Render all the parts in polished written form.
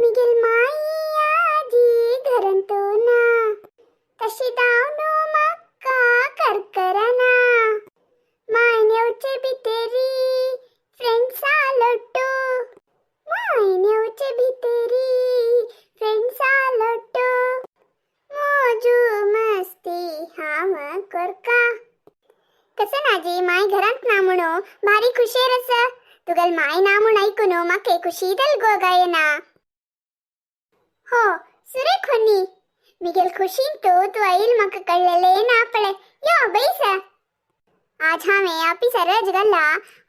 Miguel माई आजी घरांत ना, तशी धांवन म्हाका करकरना. मायन येवचे भितरी फ्रेंड्सा लोट्टू, मायन येवचे भितरी फ्रेंड्सा लोट्टू, मोजू मस्ती हांव करका. कसं नाजी माय घरांत ना म्हणू भारी खुशेर आसा. तुगेल माय ना म्हूण ऐकून म्हाका खुशी जाल गो गायना. हो सुरेख होनी, मिगेल खुशीन तू तू आईल म्हाका कळ्ळेले ना पळे. यो बैस. आज हांवें ऑफिसार रज घाला,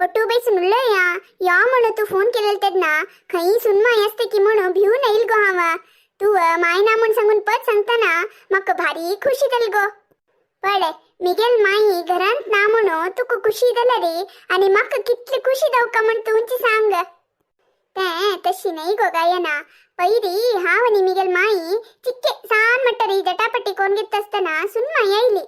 ಒಟ್ಟು ಬೈसून उलया या म्हणून तू फोन केलेल तेन्ना खंय सुनमाय आसता की म्हणून भिवून येईल गो हांव. तू माय ना म्हूण सांगून पद सांगतना म्हाका भारी खुशी जाली गो. पळे, मिगेल माई घरांत ना म्हणून तुका खुशी जाल्या रे आनी म्हाका कितली खुशी जावका म्हण तुमची सांग. ते तशी नाही गो गायना. पयरी हांव आनी मिगेल माई चिक्के सान मट्टरी जटापटी कोण घेत असताना सुनमाई आयली.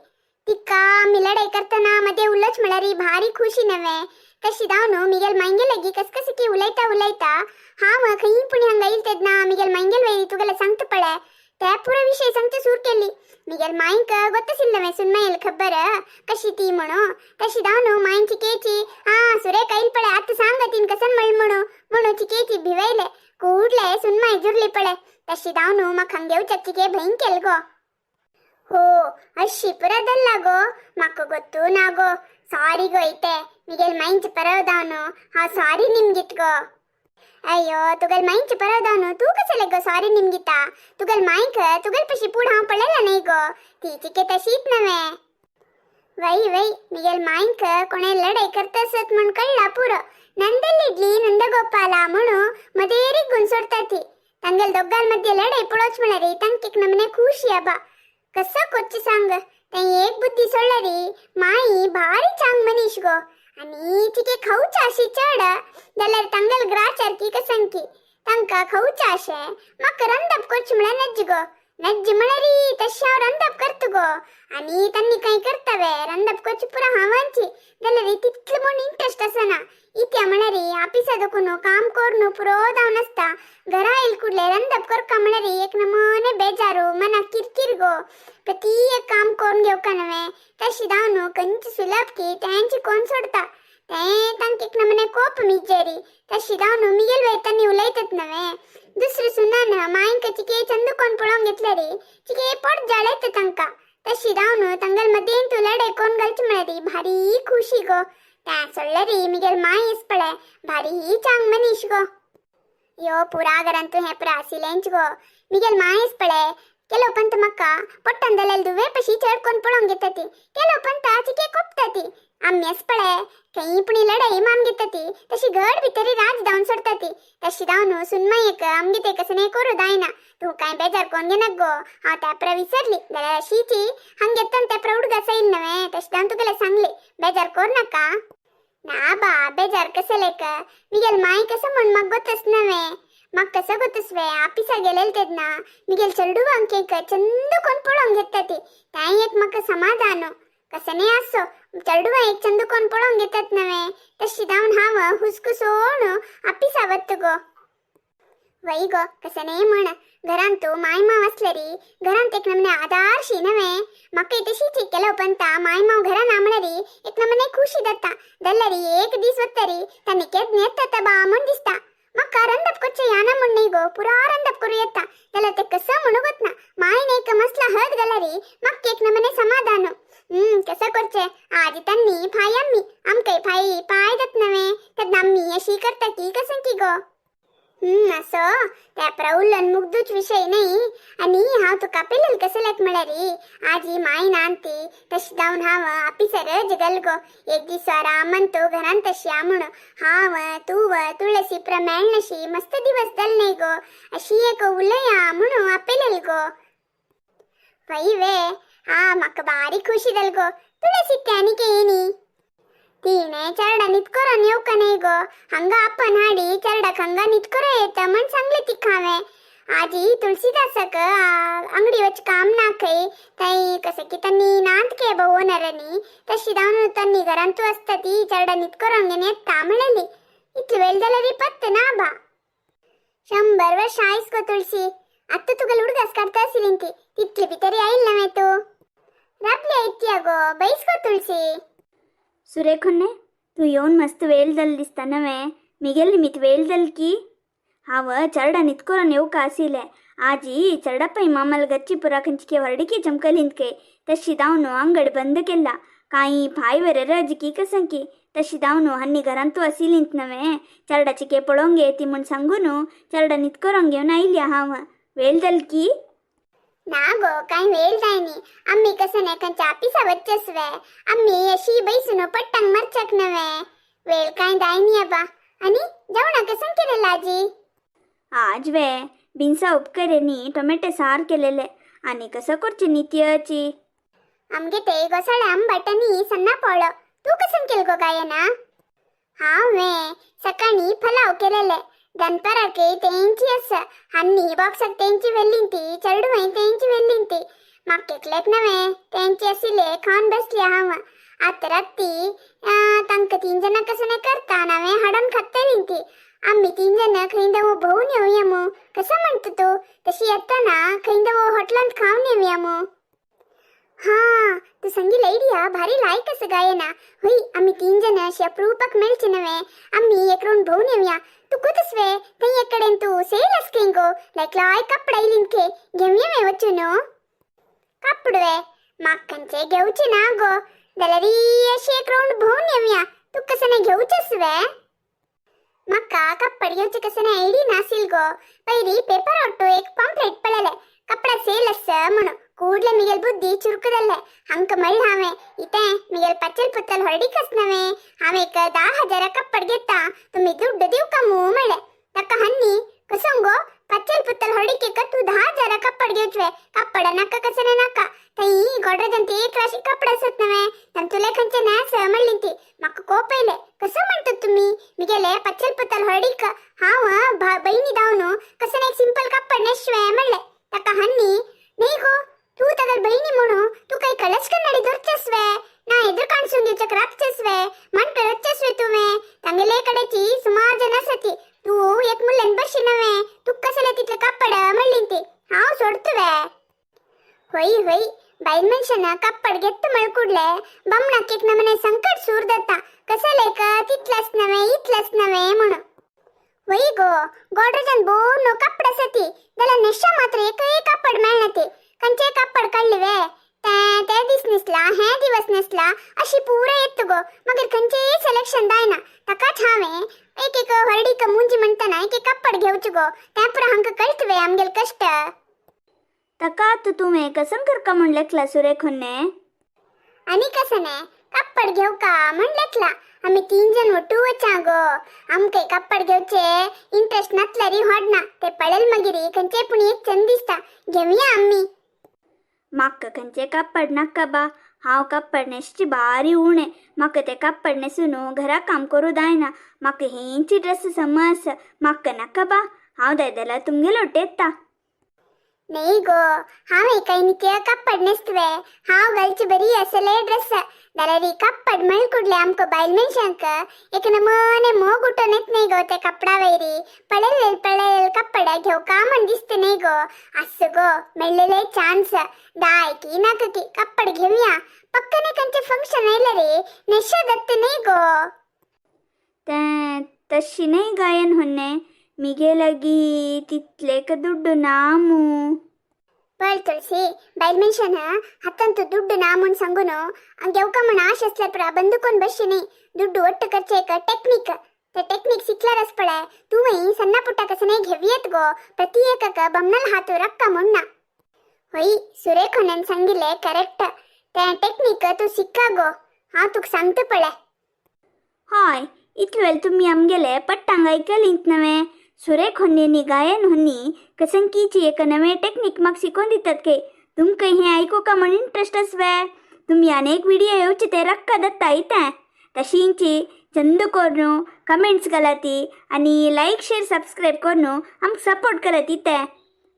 तिका आमी लढाई करताना मध्ये उलच म्हळ्यार भारी खुशी नव्हे. तशी जावन मिगेल मांगे लगी कसकस की उलयता उलयता हांव खंय पुणी हांगा येईल तेन्ना मिगेल मांगेल वय तुगेले सांगता पळे ते पुरो विषय सांगचे सूर केली. मिगेल माईंक ಗೊತ್ತಿಲ್ಲವೇ ಸುನ್ಮೈಲ್ ಖಬ್ಬರ कशी ती म्हणू. तशी धावन माईन चिकेची हा सुरेख येईल पळे आता सांग तीन कसन मळ म्हणू म्हणू चिकेची भिवयले. ಕೂಡ್ಲೆ ಸುನ್ಮೈ ಜುರ್ಲಿ ಪಳೆ. तशी धावन म्हाका हांग चिके भंय केल गो. हो, अशी पुरदಲ್ಲ ಗೋ, म्हाका ಗೊತ್ತು ನಾಗೋ. ಸಾರಿ ಗೋ ಐತೆ, ಮಿಗೆಲ್ ಮೈಂಚ್ ಪರವದಾವನು ಹಾ ಸಾರಿ ನಿಮ್ಗಿತ್ಗೋ. ಅಯ್ಯೋ, ತುಗಲ್ ಮೈಂಚ್ ಪರವದಾವನು ತೂ ಕಸಲೆ ಗೋ ಸಾರಿ ನಿಮ್ಗಿತ್ತ? ತುಗಲ್ माईंक तुगल पशी पूड हांव पळयला न्हय गो, ती चिके तशीच नव्हे. वै वै, मिगेल माईंक कोणे लढाई करतसत म्हण कळला पुरो. ನಂದಲ್ಲಿಡ್ಲಿ ನಂದಗೋಪಾಲ म्हणू मदेरीक गुंसोडता ती. ತಂಗಲ್ दोग्गाल मध्ये लढाई पळोच म्हळ्यार तांकीक नमने खुशी आबा. कसं कोच्ची सांग, ते एक बुद्धी सोडल्यारी माई भारी चांग मनीष गो. आणि तिके खाऊचा अशी चड जाल्यार तांगल ग्राचार की कसंकी तांका खाऊचा अशें म्हाका रंदप कोच म्हळ्यार नज्ज गो. नज्ज म्हळ्यारी तशें हांव रंदप करता गो. आनी तांणी कांय करतावे रंदप कोच पुरा हांवांची जाल्यार तितलो म्हूण इंट्रस्ट आसना. इत्या म्हळ्यार ऑफिसा दुखून काम करून पुरो जावन आसता. घरा येयल कुडले रंदप करका म्हळ्यार एक नमूने बेजारू, मनाक किरकिर गो. प्रति एक काम करून घेवका नव्हे. तशी जावन खंयची सुलभ की तेंची कोण सोडता ते तांकां एक नमूने कोप मिजेरी. तशी जावन मिगेल वयतानी उलयतात नव्हे. दुसरे सुनान मायंक चिके चंद कोण पळोवंक घेतले रे चिके पोट जाळयता तांकां. तशी जावन तांगेल मदें तूं लढाई कोण घालची म्हळ्यार भारी खुशी गो. त्या सोडले रे मिगेल माय पळे भारी चांग मनीष गो. यो पुरा घरांतू हें पुरा सिलेंच गो. मिगेल मायस पळे ಕೆಲವು ಪಂತ ಮಕ್ಕ ಪೊಟ್ಟಂದಲೆಲ್ ದುವೆ ಪಶಿ ಚೇಡ್ಕೊಂಡ್ ಪೊಳೊಂಗ್ ಗೆತ್ತತಿ, ಕೆಲವು ಪಂತ ಚಿಕೆ ಕೊಪ್ತತಿ. आम्ही पळे खंय पुणी लढाई मान घेतती तशी घड भितरी राज धांवन सोडताती. तशी धांवन सुनमायक आमगे ते कसं नाही करू दायना. तू काय बेजार कोण घेनाक गो, हांव त्या विसरली जाल्यार अशीची हांग घेतन त्या उडगास येईल नव्हे. तशी धांवन तुगेले सांगले, बेजार कर नका ना बा. बेजार कसं लेक, मिगेल माय कसं म्हण म्हाका गोतस नव्हे. म्हाका कसं गोतसवे, ऑफिसा गेलेल तेन्ना मिगेल चेडूवांक एक चंद कोण पळोवंक घेता ती तें एक म्हाका समाधान. कसं नाही असो, चेडवां एक चंद कोण पळोवंक घेतात नव्हे. तशी धांवन हांव हुसकुसोन ऑफिसा वत गो. वै गो, कसं नाही म्हण, घरांत तू माय माव असले री घरांत एक नमने आदारशी नव्हे. म्हाका तशीच ಕೆಲವು ಪಂತ माय माव घरा ना म्हळ्यारी एक नमने खुशी जाता. जाल्यारी एक दीस वत्तरी तांणी केद येता बा म्हण दिसता. म्हाका रंदप कोच्चे याना म्हण न्ही गो, पुरा रंदप करूं येता. जाल्यार ते कसं म्हणू गोतना, मायन एक मसला हद जाल्यारी म्हाका एक नमने समाधान. कसं करचे, आजी तांनी फाय आम्ही आमकां फाय पाय जात नव्हे तेन्ना आम्ही अशी करता की कसं की गो. असो त्या प्रौलन मुग्धूच विषय नाही. आणि हांव तुका पेलेल कसं लेक म्हळ्यारी आजी माय नानती. तशी जावन हांव ऑफिसर जगल गो. एक दीस रामन तो घरांत तशी या म्हणू हांव तूं तुळसी प्र मेळनशी मस्त दिवस जाल न्ही गो. अशी एक उलया म्हणू आपेलेल गो. वै वे, हा म्हाका बारीक खुशी जाल गो. तुळसी ते आनी येनी तिणे चरडा नितकरोन येवका न्ही गो. हांगा आपण हाडी चरडाक हांगा नितकरो येता म्हण सांगले तिका हांवें. आजी तुळसीदासाक अंगडी वच काम ना खंय ताई कसं की त्यांनी नात के बा ओनरांनी. तशी जावन त्यांनी घरांतू आसता ती चरडा नितकरोन घेवन येता म्हणलेली. इतले वेळ जाल्यार पत्त ना बा. 100 वर्ष आयस गो तुळशी. आत्तां तुगेले उडगास काडटा आशिल्ली ती तितले भितर आयल नव्हे तूं. राबली आयती गो, बैस गो तुळशी. सुरेखन्ने, तूं येवन मस्त वेळ जाल दिसता नवे. मिगेली मित वेळ जाल की हांव चरडा नितकोरून येवका आशिल्लें. आजी चरडप्पई मामल गच्ची पुरा खंचके ಹೊರಡಿಕೆ ಚಮಕಲಿಂದ್ಕೆ ತಶಿ दावನು ಅಂಗಡಿ ಬಂದ್ केला. कांय पांय रज की कसंकी तशी दावनु हन्नी घरांतू आशिल्लींत नवे. चरडाची पळोवंक ती म्हूण सांगून चरडा नितकोरोंक घेवन आयल्या हांव. वेळ जाल की? ना गो, कांय वेळ जायनी. आम्ही कसं नाही खंयच्या ऑफिसा वच्चेसवे. आम्ही अशी बैसून पट्टांग मरचाक नवे. वेळ काय जायनी आबा. आणि जेवणा कसं केलेलं आजी? आज वे बिनसा उपकरेनी टोमॅटो सार केलेले. आणि कसं करचे नित्याची? आमगे ते घोसाळे आंबट आणि सन्ना पोळो. तू कसं केलं गो गायना? हांवे सकाळी फलाव केलेले. दनपाराक तेंची आसा. हन्नी बॉक्साक तेंची व्हेल्ली ती, चेडवांय तेंची व्हेल्ली ती. म्हाका एकल्याक नव्हे तेंची आशिल्ले, खावन बसली हांव. आतां राती तांकां तीन जाणां कसं नाही करता, हांवें हाडून खातली ती. आम्ही तीन जण खंय दवो भोवून येवया मू. कसं म्हणतो तू? तशी येताना खंय दवो हॉटेलांत खावन येवया मू. हा, तू सांगितलं आयडिया भारी लायक असं गायना. होय, आम्ही तीन जण अशी अप्रूपाक मेळचे नव्हे. आम्ही एक राऊंड भोवून येवया. तू कुतस वे थंय एक कडेन तू सेल आसकें गो, लायक लाय कपडा येयलीन खे, घेवया वे वचून कपडे? म्हाका खंयचे घेवचे ना गो. जाल्यार अशी एक राऊंड भोवून येवया. तू कसं नाही घेवचेस वे? म्हाका कपडे घेवचे कसं नाही आयडी नासील गो. पयली पेपर ಒಟ್ಟು एक ಪಾಂಪ್ಲೆಟ್ पळयले, कपडा सेल आसा म्हणून. ಕೂಡ್ಲೆ ಮಿಗೆಲ್ ಬುದ್ಧಿ ಚುರುಕದಲ್ಲೆ. ಅಂಕ ಮಳ್ ಹಾವೆ ಇತೆ ಮಿಗೆಲ್ ಪಚ್ಚಲ್ ಪುತ್ತಲ್ ಹೊರಡಿಕಸ್ ನವೆ. हांवें एक 10,000 कप्पड घेता, तुम्ही दुड्ड दिवका मू म्हळ्ळे. ताका हन्नी, कसं गो पच्चल पुत्तल ಹೊರಡಿಕೆ तू 10,000 कप्पड घेवचवे? कप्पड नाका, कसं नाका. थंय गोडरेजांत एक राशी कपडे आसत नवे, तांतुले खंयचे न्यास म्हणली ती. म्हाका कोप येयले. कसं म्हणतात तुम्ही मिगेले पच्चल पुत्तल ಹೊರಡಿಕ हांव बहिणी धांवन कसं एक सिंपल कप्पड नेशवे म्हणले. ताका हन्नी, नाही गो, तू तगल बहिणी म्हणू तू काही कलश कन्नडी धरचेसवे ना ಎದುರು ಕಾಣಿಸೋಂಗಿ ಚಕ್ರಾಪ್ಚೇಸ್ವೆ ಮಂಟ ರಚ್ಚಸ್ವೆ ತುವೆ. ತಂಗಲೆ ಕಡೆಚಿ ಸುಮಾರು ಜನ ಸತಿ, तू एक मुल्लन बशी नवे, तू कसले तितले कप्पड म्हणली. हांव सोडतुवे. होय होय, बायल मनशान कप्पड घेत म्हळ कुडले बमणाक एक नमने संकट सूर जाता. कसलेक तितलंच नव्हे इतलंच नव्हे म्हणून. होय गो, गोडरेजान बोन कपड आसती जाल्यार नेशा मात्र एकय कप्पड मेळना ती. खंयचे कप्पड काडले वे ते ते दीस नेसला, हे दिवस नेसला, अशी पुरा येत गो. मगीर खंयचेय सिलेक्शन जायना. ताकाच हांवें एक एक हळडीक मुंजी म्हणटना एक एक कप्पड घेवचो गो. तें पुरा हांकां कळटवे आमगेले कश्ट. ताका आतां तुवें कसं करका म्हूण लेखला सुरेखन्ने? आनी कसं नाही, कप्पड घेवका म्हण लेखला. आमी तीन जण ಒಟ್ಟು वचा गो. आमकां कप्पड घेवचे इंट्रस्ट नासल्यारी होडना, ते पळयल मागीर खंयचे पूण एक चंद दिसता, घेवया आमी. म्हाका खंयचे कापड नाका बा. हांव कापड न्हेसची बारी उणें. म्हाका तें कापड न्हेसून घरा काम करूं जायना. म्हाका हेंची ड्रेस समज. म्हाका नाका बा. हांव जाय जाल्यार तुमगेलो येता. नाही गो, हांव काय नित्य कप्पड नेस्तवे. हांव घालची बरी असले ड्रेस. जाल्यार कप्पड म्हळ कुडले आमकां बायल मनशांक एक नमने मोग उठोन येत नाही गो. ते कपडा वयरी पळयले पळयले कप्पड घेवका म्हण दिसता नाही गो. आसो गो, मेळ्ळेले चान्स दाय की नाका की कप्पड घेवया. पक्कने खंयचे फंक्शन आयले रे नेशा दत्त नाही गो. तें तशी न्हय गायन होन्ने, मिगे लागीं तितलेक दुड्डू ना मू. पळ तुळशी, बायल मनशान हातांत दुड्ಡು ना म्हूण सांगून घेवका म्हण आश आसल्यार पुरा बंदूकोन बसची न्ही. दुड्डू ಒಟ್ಟು खर्चे एक टेक्निक. ते टेक्निक शिकल्यारच पळय तुवें सन्ना पुट्टा कसं नाही घेवयेत गो. प्रति एकक बमनल हातू रक्क मुण्ण. होय, सुरेखोनेन सांगिल्लें करेक्ट. ते टेक्निक तूं शिक्का गो, हांव तुका सांगता पळय. हय, इतले वेळ तुमी आमगेले पट्टांग आयकलींत नवे. सुरेख होन्नी गायन होन्नी कसंकीची एक नवे टेक्निक म्हाका शिकोवन दितात के. तुमकां हें आयकुका म्हण इंट्रस्ट आसवे? तुमी अनेक विडियो येवचे ते रक्का दत्ता इतें. तशींची चंद कोरून कमेंट्स घालाती आनी लायक शेअर सबस्क्रायब करून आमकां सपोर्ट करात. इतें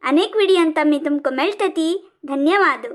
अनेक विडियोंत आमी तुमकां मेळटती. धन्यवाद.